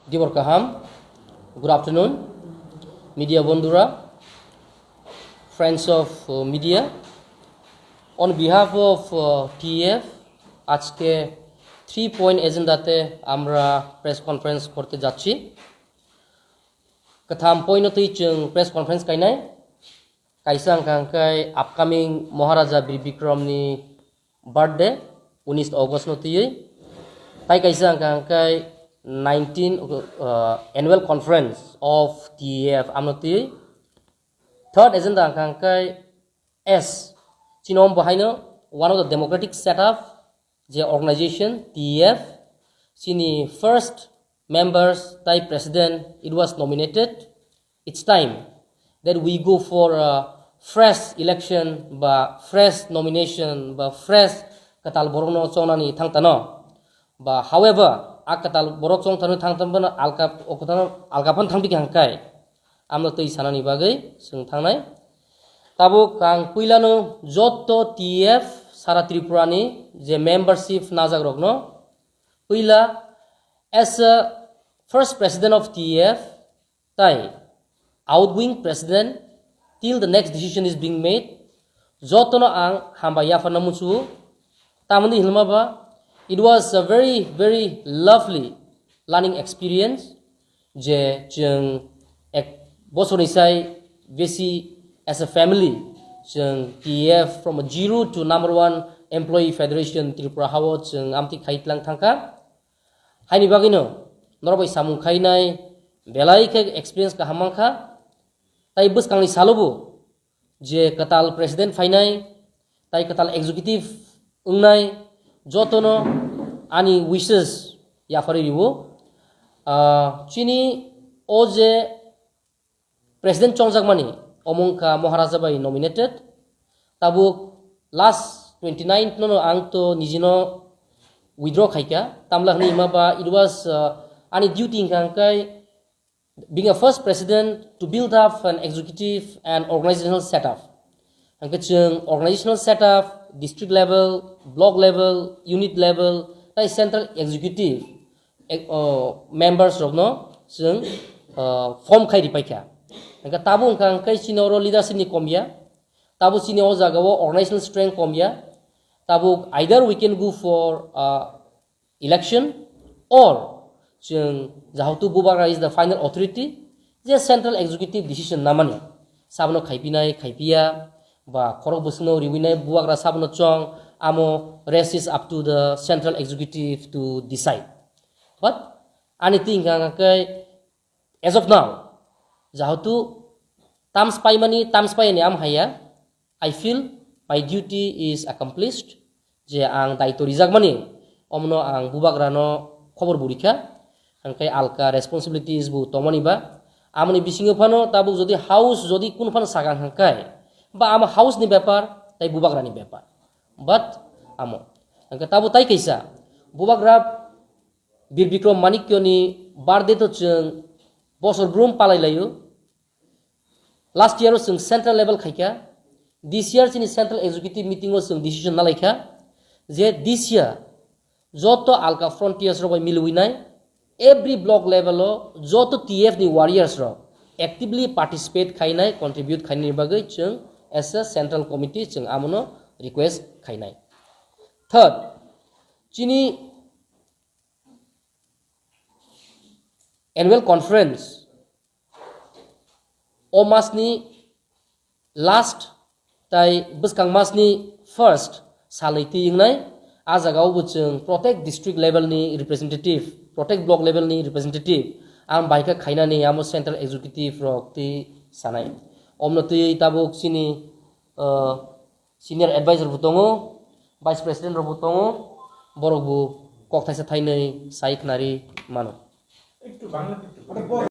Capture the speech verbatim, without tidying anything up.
Dibor kaham, good afternoon, media bondhura, friends of uh, media. On behalf of uh, T F, আজকে three point এজেন্ডাতে আমরা press conference করতে যাচ্ছি। Katham point no twi chwng press conference kainai. Kaisa hwnkha hwnkhe upcoming Maharaja Bir Bikram ni birthday, unis August no twiwi. Tai kaisa hwnkha hwnkhe nineteen uh, annual conference of T F amno twiwi. Third agenda hwnkha hwnkhe S. Chini om bahaino one of the democratic setup je organization T F, chini first members tai president it was nominated. It's time that we go for a fresh election ba fresh nomination ba fresh katal borokno chongnani thangtano. Ba however, a katal borok chongthano thangtano alka okotano alkapan thangpi hangkai. Amno twi sanani bagwi chwng thangnai. Tabuk ang puilano jotto T F sara Tripura ni je membership najak rokno puila as a first president of T F tai outgoing president till the next decision is being made, jotono ang hambai yapharna muchungo. Tamoni hinma ba, it was a very very lovely learning experience. Je chwng ek bosorni sai besi as a family chwng T F from a zero to number one employee federation Tripura hao chwng amtwi khai tlang thangkha. Haini bagwino norok bai samung khainai belai khe experience kaham mankha. Tai bwskangni salobo je kwtal president phainai tai kwtal executive wngnai jotono ani wishes yapharwi riwo. Ah, chini o je president chongjakmani omo wngkha Maharaja bai nominated. Tabuk last twenty ninth nono ang to nijino withdraw khaikha. Tamla hwnwi hima ba it was uh, ani duty hwnkha hwnkhe being a first president to build up an executive and organizational setup. Hwnkhe chwng organizational setup, district level, block level, unit level, tai central executive ek- o, members rokno chwng o, form khai ripaikha. Hwnkhe tabuk hwnkha hwnkhe chini oro leadership ni komya, tabuk chini o jaga o organizational strength komya, tabuk either we can go for uh, election or chwng jahutu Bubagra is the final authority je central executive decision namani sabono khaipinai khaipiya ba khorok bwswkno riwinai Bubagra sabono chong amo rest is up to the central executive to decide. But ani twi hwnkha hwnkhe as of now, jahutu terms paimani terms paiyani am haya, I feel my duty is accomplished, je ang daitw rijakmani omno ang Bubagrano khobor burikha, hwnkhe alka responsibilities bo tongmani ba. Amoni bisingo phano tabuk jodi house jodi kun phano sakang hwnkhe ba amo house ni bepar tai Bubagrani bepar. But amo hwnkhe tabuk tai kaisa Bubagra Bir Bikram Manikyo ni birthday to chwng bosor brum palai laio. Last year o chwng central level khaikha. This year chini central executive meeting o chwng decision nalaikha je this year joto alka frontiers rok bai milwi nai every block level o joto T F ni warriors rok actively participate khainai contribute khainani bagwi chwng as a central committee chwng amono request khainai. Third, chini annual conference o masni last tai bwskang masni first salni twi wngnai. A jaga o bo chwng protect district level ni representative, protect block level ni representative ang bai khe khainani amo central executive rok twi sanai. Omno twi tabuk chini uh, senior advisor bo tongo, vice president rok bo tongo, borok bo kok thaisa thainwi sai khnari mano.